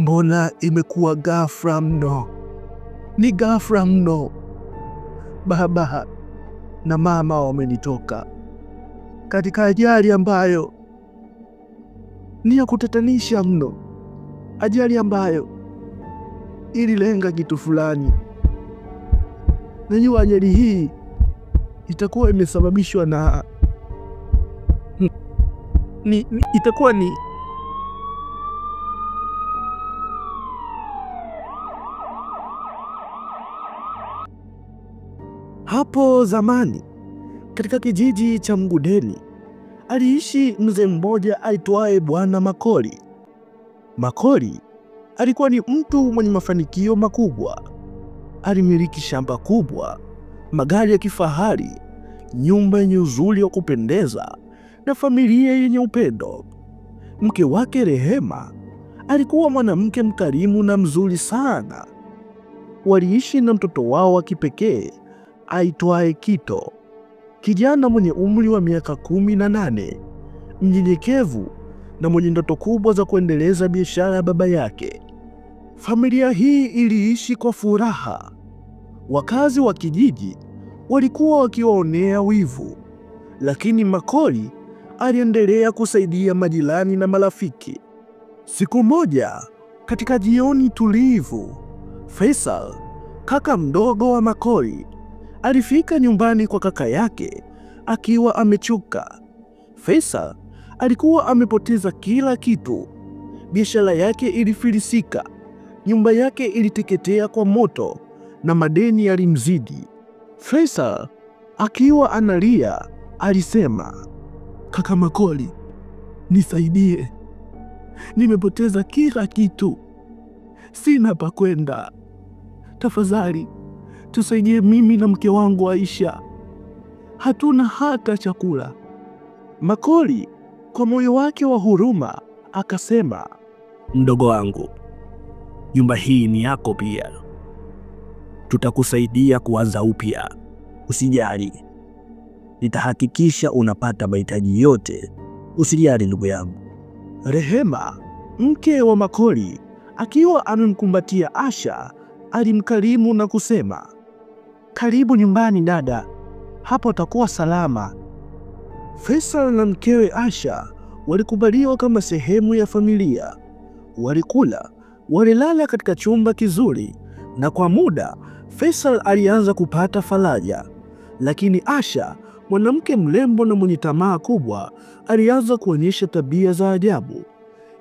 Mbona imekuwa ghafla mno? Ni ghafla mno. Baba na mama wamenitoka katika ajali ambayo ni ya kutatanisha mno, ajali ambayo ililenga kitu fulani. Najua ajali hii itakuwa imesababishwa na itakuwa ni Hapo zamani katika kijiji cha Mgudeni aliishi mzee mmoja aitwaye Bwana Makoli. Makoli alikuwa ni mtu mwenye mafanikio makubwa. Alimiliki shamba kubwa, magari ya kifahari, nyumba yenye uzuri wa kupendeza na familia yenye upendo. Mke wake Rehema alikuwa mwanamke mkarimu na mzuri sana. Waliishi na mtoto wao wa kipekee aitwaye Kito, kijana mwenye umri wa miaka 18, mnyenyekevu na mwenye ndoto kubwa za kuendeleza biashara ya baba yake. Familia hii iliishi kwa furaha. Wakazi wa kijiji walikuwa wakiwaonea wivu, lakini Makoli aliendelea kusaidia majirani na marafiki. Siku moja, katika jioni tulivu, Faisal, kaka mdogo wa Makoli, alifika nyumbani kwa kaka yake akiwa amechoka. Faisal alikuwa amepoteza kila kitu. Biashara yake ilifilisika, nyumba yake iliteketea kwa moto na madeni yalimzidi. Faisal akiwa analia alisema, "Kaka Makoli, nisaidie. Nimepoteza kila kitu. Sina pa kwenda. Tafadhali tusaidie mimi na mke wangu Aisha. Hatuna hata chakula." Makoli kwa moyo wake wa huruma akasema, "Mdogo wangu, nyumba hii ni yako pia. Tutakusaidia kuanza upya. Usijali. Nitahakikisha unapata mahitaji yote. Usijali ndugu yangu." Rehema, mke wa Makoli, akiwa amemkumbatia Asha, alimkarimu na kusema, "Karibu nyumbani dada, hapo utakuwa salama." Faisal na mkewe Asha walikubaliwa kama sehemu ya familia. Walikula, walilala katika chumba kizuri, na kwa muda Faisal alianza kupata faraja. Lakini Asha, mwanamke mrembo na mwenye tamaa kubwa, alianza kuonyesha tabia za ajabu.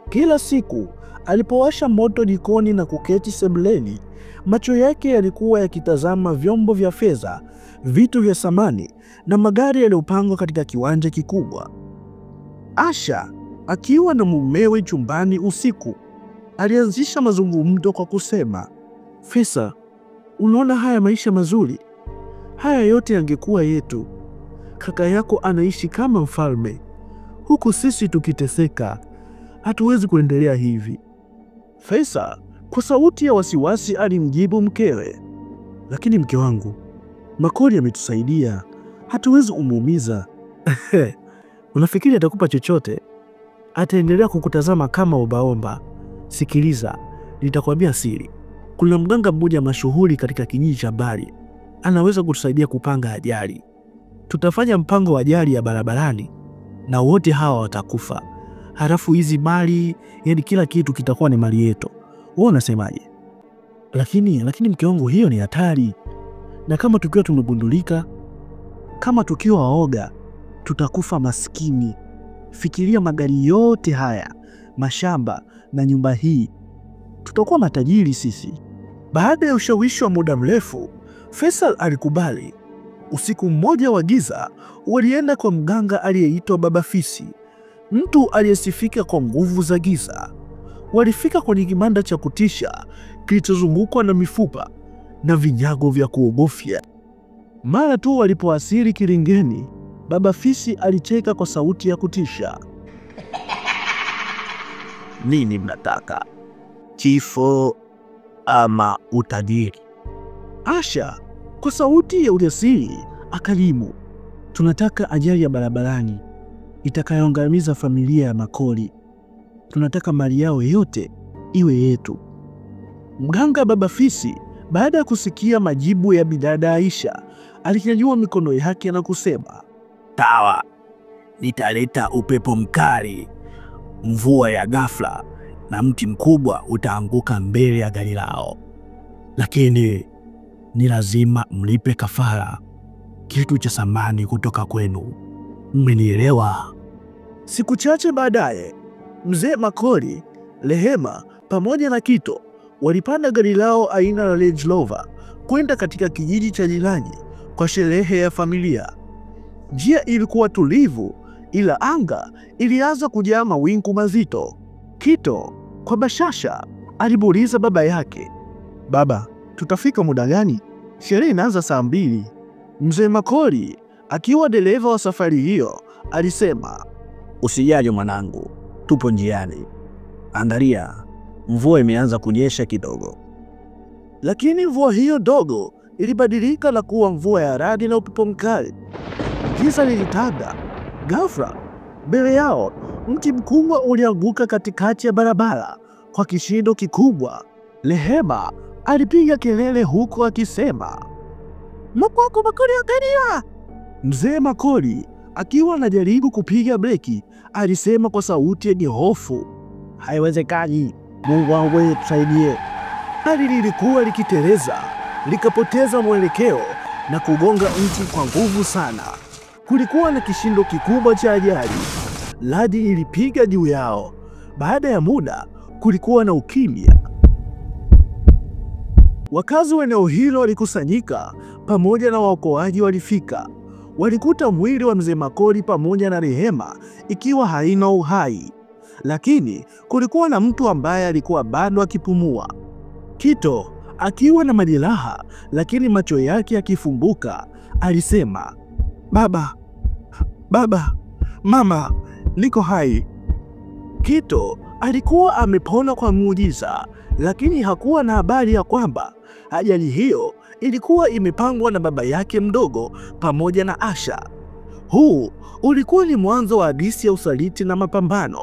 Kila siku alipowasha moto jikoni na kuketi sebuleni, macho yake yalikuwa yakitazama vyombo vya fedha, vitu vya samani na magari yaliyopangwa katika kiwanja kikubwa. Asha akiwa na mumewe chumbani usiku, alianzisha mazungumzo kwa kusema, "Faisal, unaona haya maisha mazuri? Haya yote yangekuwa yetu. Kaka yako anaishi kama mfalme, huku sisi tukiteseka. Hatuwezi kuendelea hivi." Faisal kwa sauti ya wasiwasi alimjibu mkewe, "Lakini mke wangu, Makoli ametusaidia, hatuwezi kumuumiza." "Unafikiri atakupa chochote? Ataendelea kukutazama kama obaomba. Sikiliza, nitakwambia siri. Kuna mganga mmoja mashuhuri katika kijiji cha mbali, anaweza kutusaidia kupanga ajali. Tutafanya mpango wa ajali ya barabarani na wote hawa watakufa. Halafu hizi mali, yani kila kitu kitakuwa ni mali yetu. Wewe unasemaje?" Lakini mke wangu, hiyo ni hatari. Na kama tukiwa tumegundulika, kama tukiwa waoga, tutakufa maskini. Fikiria magari yote haya, mashamba na nyumba hii. Tutakuwa matajiri sisi." Baada ya ushawishi wa muda mrefu, Faisal alikubali. Usiku mmoja wa giza, walienda kwa mganga aliyeitwa Baba Fisi, mtu aliyesifika kwa nguvu za giza. Walifika kwenye kibanda cha kutisha kilichozungukwa na mifupa na vinyago vya kuogofya. Mara tu walipowasili kilingeni, Baba Fisi alicheka kwa sauti ya kutisha. "Nini mnataka? Kifo ama utajiri?" Asha kwa sauti ya ujasiri akalimu, "Tunataka ajali ya barabarani itakayoangamiza familia ya Makoli. Tunataka mali yao yote iwe yetu. Mganga Baba Fisi, baada ya kusikia majibu ya bidada Aisha, alinyanyua mikono yake na kusema, "Tawa, nitaleta upepo mkali, mvua ya ghafla na mti mkubwa utaanguka mbele ya gari lao. Lakini ni lazima mlipe kafara, kitu cha thamani kutoka kwenu. Mmenielewa?" Siku chache baadaye, Mzee Makoli, Rehema pamoja na Kito walipanda gari lao aina la Range Rover kwenda katika kijiji cha jirani kwa sherehe ya familia. Njia ilikuwa tulivu, ila anga ilianza kujaa mawingu mazito. Kito kwa bashasha alimuuliza baba yake, "Baba, tutafika muda gani? Sherehe inaanza saa 2." Mzee Makoli akiwa dereva wa safari hiyo alisema, "Usijali mwanangu, tupo njiani. Angalia, mvua imeanza kunyesha kidogo." Lakini mvua hiyo ndogo ilibadilika na kuwa mvua ya radi na upepo mkali. Giza lilitanda. Ghafla, mbele yao mti mkubwa ulianguka katikati ya barabara kwa kishindo kikubwa. Rehema alipiga kelele huku akisema, "Mkwako Makoli, angalia!" Mzee Makoli akiwa anajaribu kupiga breki alisema kwa sauti yenye hofu, "Haiwezekani, Mungu wangu tusaidie." Gari lilikuwa likiteleza, likapoteza mwelekeo na kugonga mti kwa nguvu sana. Kulikuwa na kishindo kikubwa cha ajali. Radi ilipiga juu yao. Baada ya muda, kulikuwa na ukimya. Wakazi wa eneo hilo walikusanyika pamoja na waokoaji walifika. Walikuta mwili wa Mzee Makoli pamoja na Rehema ikiwa haina uhai. Lakini kulikuwa na mtu ambaye alikuwa bado akipumua. Kito akiwa na majeraha lakini macho yake yakifumbuka alisema, "Baba, baba, mama, niko hai." Kito alikuwa amepona kwa muujiza, lakini hakuwa na habari ya kwamba ajali hiyo ilikuwa imepangwa na baba yake mdogo pamoja na Asha. Huu ulikuwa ni mwanzo wa hadithi ya usaliti na mapambano.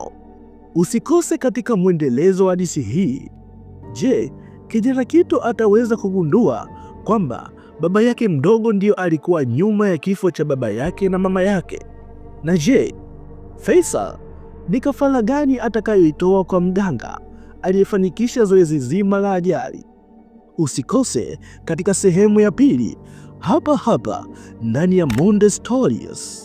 Usikose katika mwendelezo wa hadithi hii. Je, kijana Kito ataweza kugundua kwamba baba yake mdogo ndiyo alikuwa nyuma ya kifo cha baba yake na mama yake? Na je, Faisal ni kafara gani atakayoitoa kwa mganga aliyefanikisha zoezi zima la ajali? Usikose katika sehemu ya pili hapa hapa ndani ya Monde Stories.